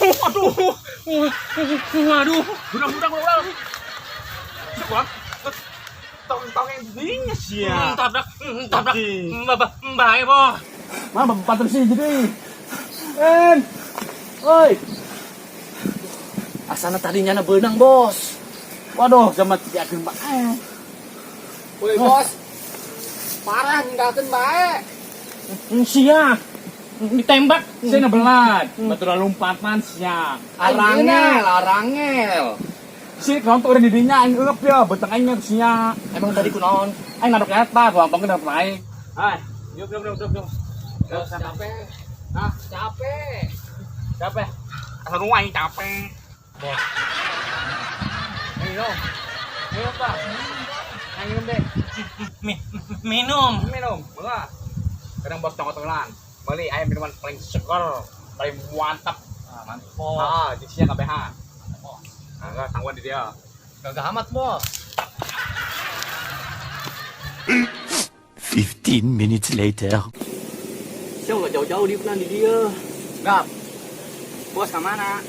Aduh. Waduh. Udah, udah, udah. Sebab tong-tong yang dinya sih ya. Tabrak, tabrak. Mbak, bae, Bos. Mah bapak terus sih jadi. En. Oi. Asana tadinya na beunang, Bos. Waduh, zaman tidak bae. Woi, Bos. Parah ninggalkeun bae. Sia. Ditembak. Saya ngebelat, betul lompatan sia. Arangel, arangel. Si kelompok udah didinya aing eueup ya, beteng aing sia. Emang tadi kunaon? Aing ngadok eta, bang bang aing. Hai, yuk yuk yuk yuk. Bos, capek. Hah, capek. Capek. Asal nu aing capek. Bos. Minum. Minum, Pak. Aing minum deh. Minum. Minum, belah. Kadang bos tongkrongan. Beli ayam minuman paling seger, paling mantap. Ah, mantap, Bos. Ah, di sini KPH. Nah, enggak sangguan di dia. Gagah amat, Bos. 15 minutes later. Sia ulah jauh-jauh di di dia. Gap. Bos ke mana?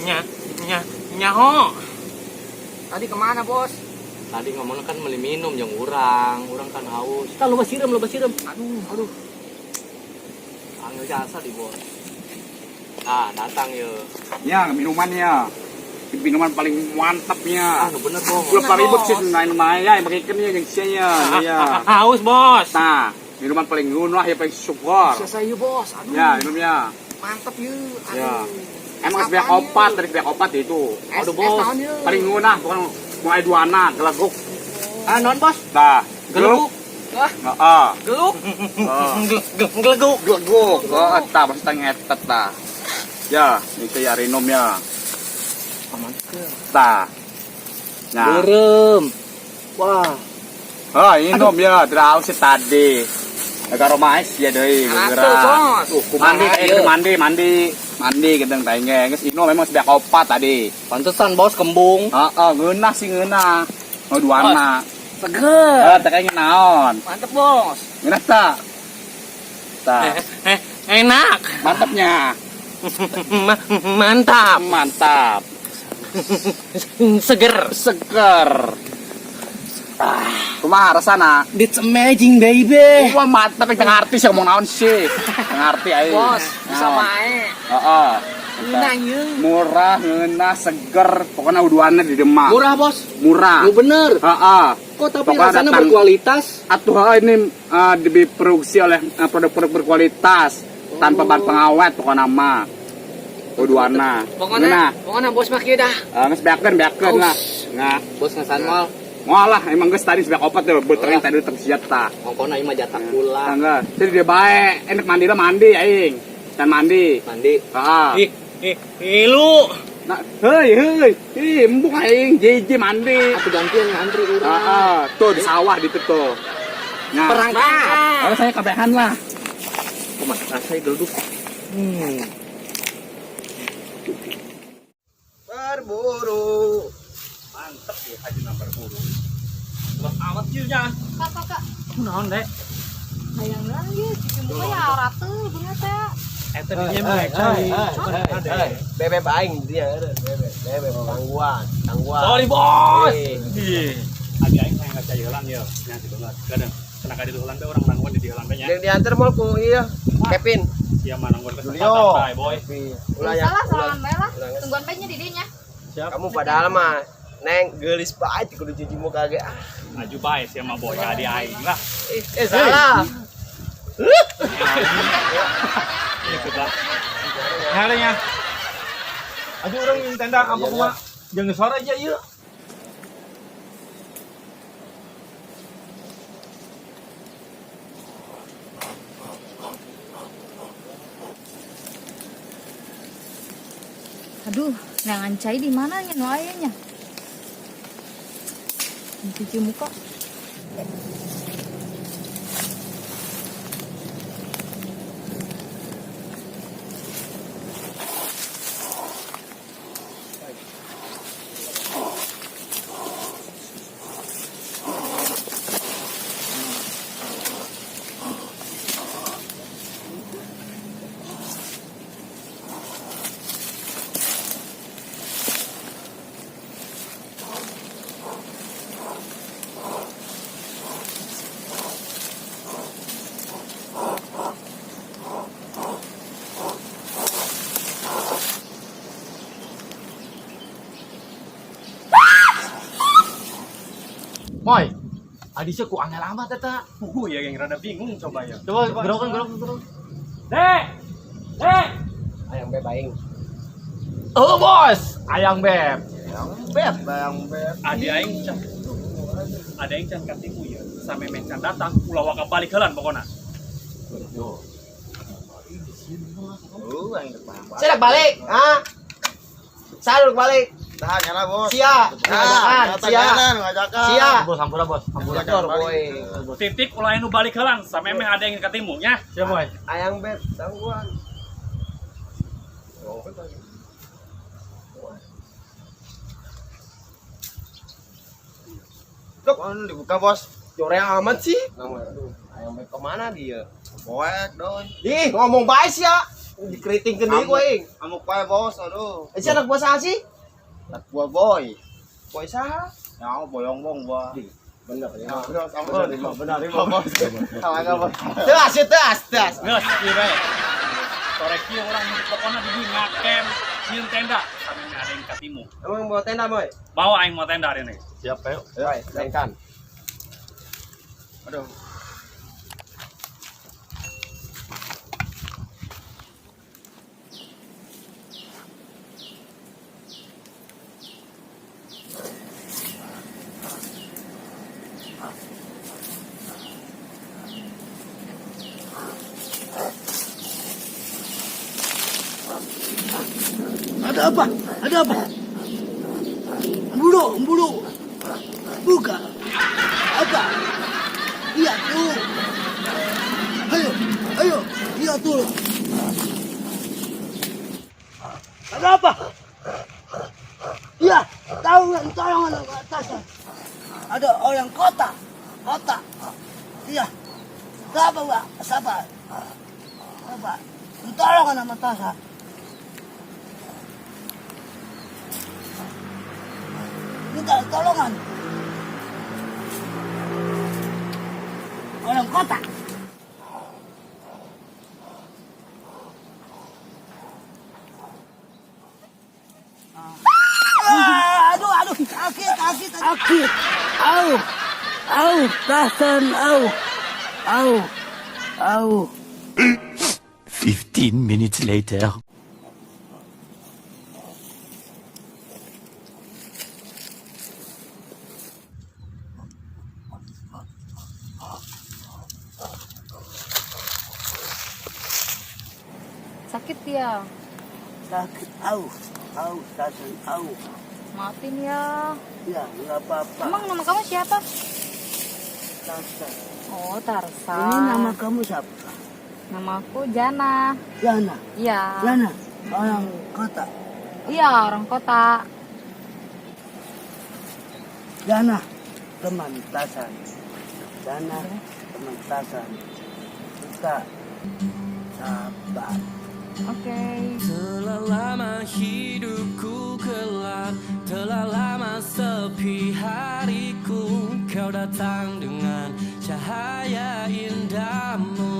Nya nya nyaho. Tadi kemana, Bos? Tadi ngomongnya kan beli minum yang urang, urang kan haus. Kan loba sireum, loba sireum. Aduh, aduh. Angel jasa di bos. Nah, datang ya. Ya, minumannya. Minuman paling mantapnya. Ah, nu bener, Bos. Ulah ribut sih main lumayan yang pakai ikannya yang sianya. Iya. Haus, Bos. Nah, minuman paling ngunah ya paling syukur. Selesai yuk, Bos. Aduh. Ya, minumnya. Mantep yuk. Aduh. Ya. Emang sebelah opat dari sebelah opat itu. Aduh, Bos. Paling ngunah bukan mulai dua anak geleguk. Ah, non, Bos. Nah, Geluk. Wah, Heeh. geluk. Geleguk. Geleguk. Oh, tah maksudnya ngetet tah. Ya, itu ya minum ya. Tah. Nah. Berem. Wah. Oh, minum ya, terus sih tadi. Agak romais ya deui, geura. Mandi Kumaha ieu? mandi mandi mandi gitu teh geus ino memang sebelah opat tadi. Pantesan, Bos, kembung. Heeh, ngeunah sih ngeunah. Oh, duana. Seger. Eh, teh kayaknya naon. Mantep, Bos. Ngeunah tah. Tah, Enak. mantapnya. Mantap. Mantap. Seger. Seger. Ah, kumaha rasana? It's amazing, baby. Wah, mantap yang ngerti sih ngomong naon sih. Ngerti aing. Bos, bisa Naon. mae. Heeh. Ngeunah ieu. Murah, ngeunah, seger, pokoknya uduannya di Demak. Murah, Bos. Murah. Lu bener. Heeh. Kok tapi Pokoknya rasanya datang- berkualitas? Atuh ini diproduksi oleh produk-produk berkualitas tanpa bahan pengawet pokoknya mah. Uduana. Pokoknya, pokoknya bos mah kieu dah. Geus beakeun beakeun lah. Nah, Bos ngasan moal. moal lah emang geus tadi sebeak opat tuh betereng tadi tersiap tah. Ongkona ieu mah jatah kula. Enggak, jadi dia baik, enak mandi lah mandi aing. Dan mandi. Mandi. Heeh. Ih, ih, ih, lu. Nah, hei hei, ih embung aing jiji mandi. Aku gantian ngantri urang. Heeh, tuh di sawah di tuh. Nah, Perangkat. Oh, saya kabehan lah. Kok masuk rasanya gelduk. Berburu. Mantep ya haji berburu. Luas amat sih nya. Kak, kak, kak. Naon, Dek? Hayang lagi, cuci muka ya ratu banget ya. Eta dinya mah cai. Bebek aing dia, bebek, bebek tangguan, tangguan. Sorry, Bos. Eh, Adi aing hayang ngaca heulan ya, nya si banget. Kadang kena ka ditu heulan teh urang nangguan di heulan teh nya. Yang diantar mau ku iya, Kevin. Sia mah nangguan kesempatan Julio. bae, boy. Kevin. Ulah ya. Salah, ulah. salaman bae lah. Ulah. Tungguan bae nya di dinya. Kamu padahal mah Neng geulis bae kudu cuci muka ge. Ah, Maju bae sia mah boy ka adi aing lah. Eh, salah. Ikut lah. Nya. Aduh urang tenda apa kumaha? Jangan sore aja ieu. Aduh, neangan cai di mana nya nu aya nya? Cuci muka. Adisnya ku angel amat eta. Puguh ya geng, rada bingung coba ya. Coba gerokan gerokan gerokan. Dek! Dek! Ayang beb aing. Oh bos, ayang beb. Ayang beb, ayang beb. Adi aing can. Ada aing can katimu ya. Sampai can datang, ulah waka balik heulan pokona. Oh, aing depan. Saya balik, ah. Saya balik. Tahan nyala, Bos. Sia, Nah, ngajakan, sia. Ngajakan. Sia. Bos, hampura bos, hampura. Bocor, boy. Titik ulah anu balik heulan sampai meh ada yang katimu nya. Siap boy. Ayang beb, tangguhan. Dok, dibuka, Bos. Joreng amat sih. Aduh, ayang beb kemana dia? Poek, doi. Ih, ngomong bae sih ya. Dikeritingkeun deui ku aing. Amuk pae, Bos. Aduh. Eh, si anak buah saha sih? Anak buah boy. Boy saha? Ya, boyong bong buah. Bener ya. Bener, bener, bener, bener, Bos. Salah Bos. Teas, ya, teas, teas. Geus kieu bae. Sore kieu urang pokona di dieu ngakem nyieun tenda sampai meh ada yang katimu. Emang bawa tenda, boy? Bawa aing mau tenda hari ini. Siap ayo. Boy, lengkan. Aduh. Ada apa? Ada apa? Bulu, bulu. Buka. Apa? Iya tuh. Ayo, ayo. Iya tuh. Ada apa? Iya, tahu tolong atas. Ada orang kota. Kota. Iya. Siapa, Pak? Siapa? Siapa? Tolong nama Tasa. Minta tolongan. Orang kota. Ah, aduh, aduh, sakit, sakit, sakit. Au, au, tasan, au, au, au. 15 minutes later. Sakit ya? Sakit, au, au, tasan, au. Maafin ya. Ya, nggak apa-apa. Emang nama kamu siapa? Tasan. Oh, Tarsan. Ini nama kamu siapa? Nama aku Jana. Jana. Iya. Jana, orang kota. Iya, orang kota. Jana, teman Tasan. Jana, teman Tasan. Kita sahabat. Oke. Telah lama hidupku gelap, telah lama sepi hariku. Kau datang dengan cahaya indahmu.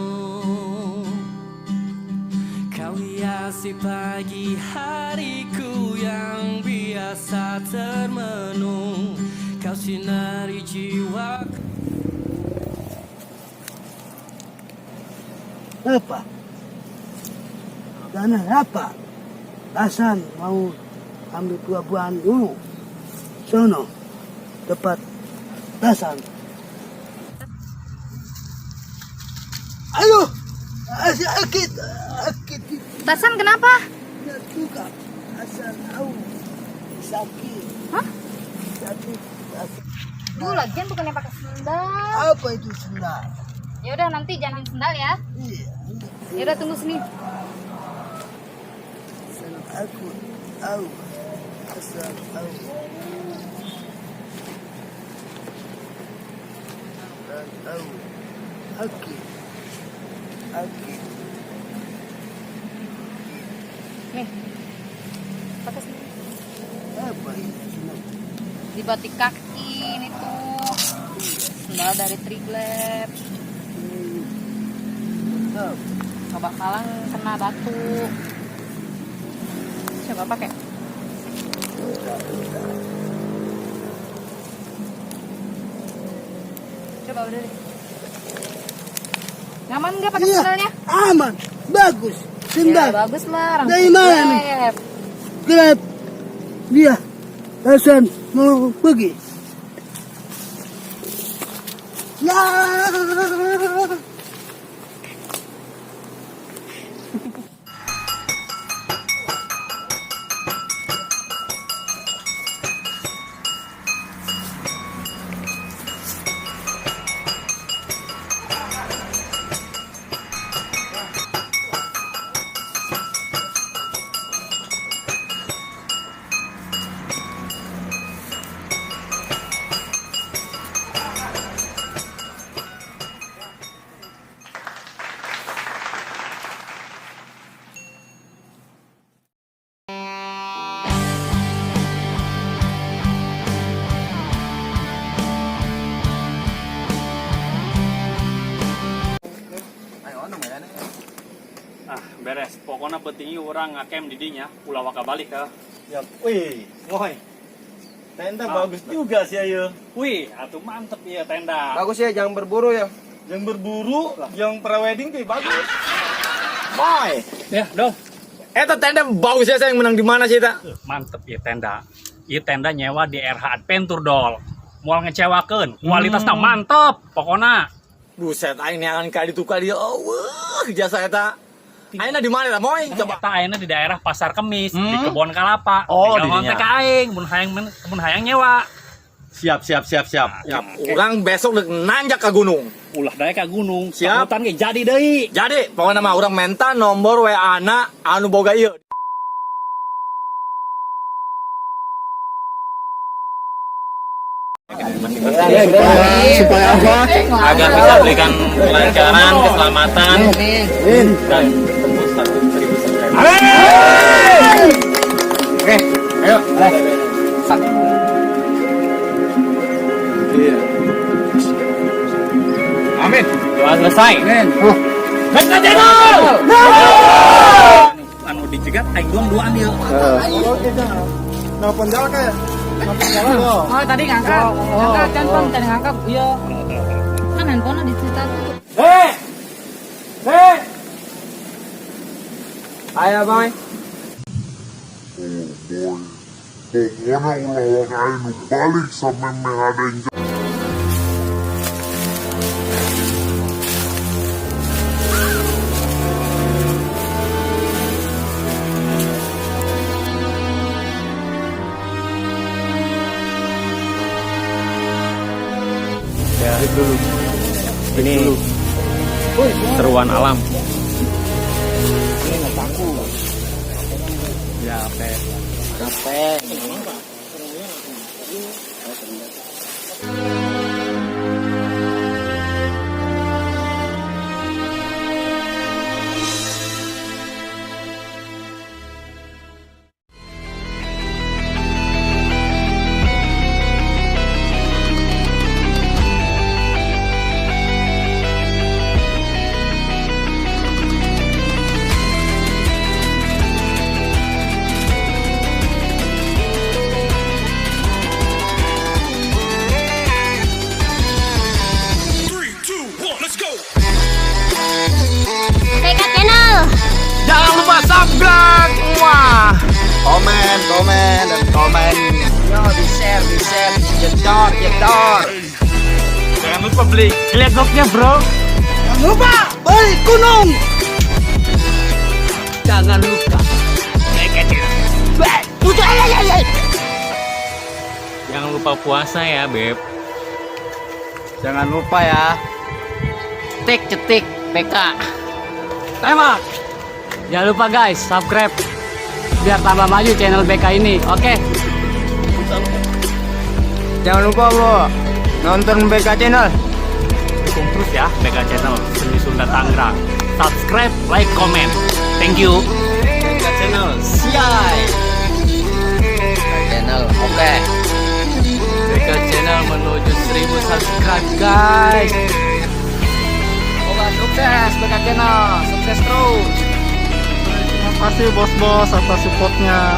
Kau hiasi pagi hariku yang biasa termenung. Kau sinari jiwaku. Apa? Jana, apa? Tasan mau ambil buah-buahan dulu. Sono, tempat Tasan. Aduh, sakit, sakit. Tarsan kenapa? Ya juga, Tasan, au, sakit. Hah? Sakit, sakit. Duh, lagian bukannya pakai sendal. Apa itu sendal? Ya udah nanti jangan sendal ya. Iya. Ya udah tunggu sini. Aku, au, asal, au. Au, aki, aki. Nih. Pakai sendal. Apa ini sendal? Di batik kaki ini tuh. Sendal dari Triglab. Gak bakalan kena batu. Coba pakai. Coba berdiri. Nyaman nggak pakai Iya. sandalnya? Aman, bagus, Ya, sendal. bagus lah. Rambut Dari mana nih? Grab. Grab. Dia, Hasan mau pergi. Ya. Ah, beres. Pokoknya pentingnya urang ngakem di dinya, ulah waka balik ya. Ya, wih, moy. Tenda bagus juga sih ayo. Wih, atuh mantep ya tenda. Bagus ya, jangan berburu ya. Yang berburu, yang prewedding tuh bagus. Moy. Ya, dong. Eta tenda bagus ya, saya yang menang di mana sih, ta? Mantep ya tenda. Ieu tenda nyewa di RH Adventure dol. Moal ngecewakeun, kualitasnya mantep pokoknya. Buset, aing neangan ka ditu ka dieu. Oh, wah, jasa eta. Aing di mana lah, Moy? Coba. Eta ayeuna di daerah Pasar Kemis, di Kebon Kalapa. Oh, Tinggal di ngontek dinya. ka aing, mun hayang nyewa. Siap, siap, siap, siap. Siap. Urang besok dek nanjak ke gunung. Ulah daek ka gunung, Siap. ka hutan ge jadi deui. Jadi, pokoknya mah urang menta nomor WA na anu boga ieu. Supaya apa? Agar bisa berikan kelancaran, keselamatan Amin. dan tembus 1000 subscriber. Oke, ayo. Iya. Amin. Doa selesai. Amin. Oh. Anu dicegat aing doang duaan ieu. Nelpon jalan kayak. Nelpon jalan loh. Oh, tadi ngangkat. Ngangkat kan, Pam. Tadi ngangkat. Iya. Kan handphone di cerita tuh. Ayo, Bang. Oh boy. Pokoknya ulah waka aing nu balik sampai ada yang Ini seruan alam. TK Channel. Jangan lupa subscribe. Wah. Komen, komen, dan komen. Yo, di-share, di-share, jedor, jedor. Jangan lupa beli gledoknya, Bro. Jangan lupa beli gunung. Jangan lupa. Jangan lupa puasa ya, Beb. Jangan lupa ya. Tik cetik PK. Tembak. Jangan lupa guys, subscribe biar tambah maju channel BK ini. Oke. Jangan lupa, Bo. Nonton BK Channel. Dukung terus ya BK Channel Seni Sunda Tangerang. Subscribe, like, comment. Thank you. BK Channel siai. BK Channel, oke. BK Channel menuju 1000 subscribe guys. Semoga sukses BK Channel, sukses terus. Terima kasih bos-bos atas supportnya.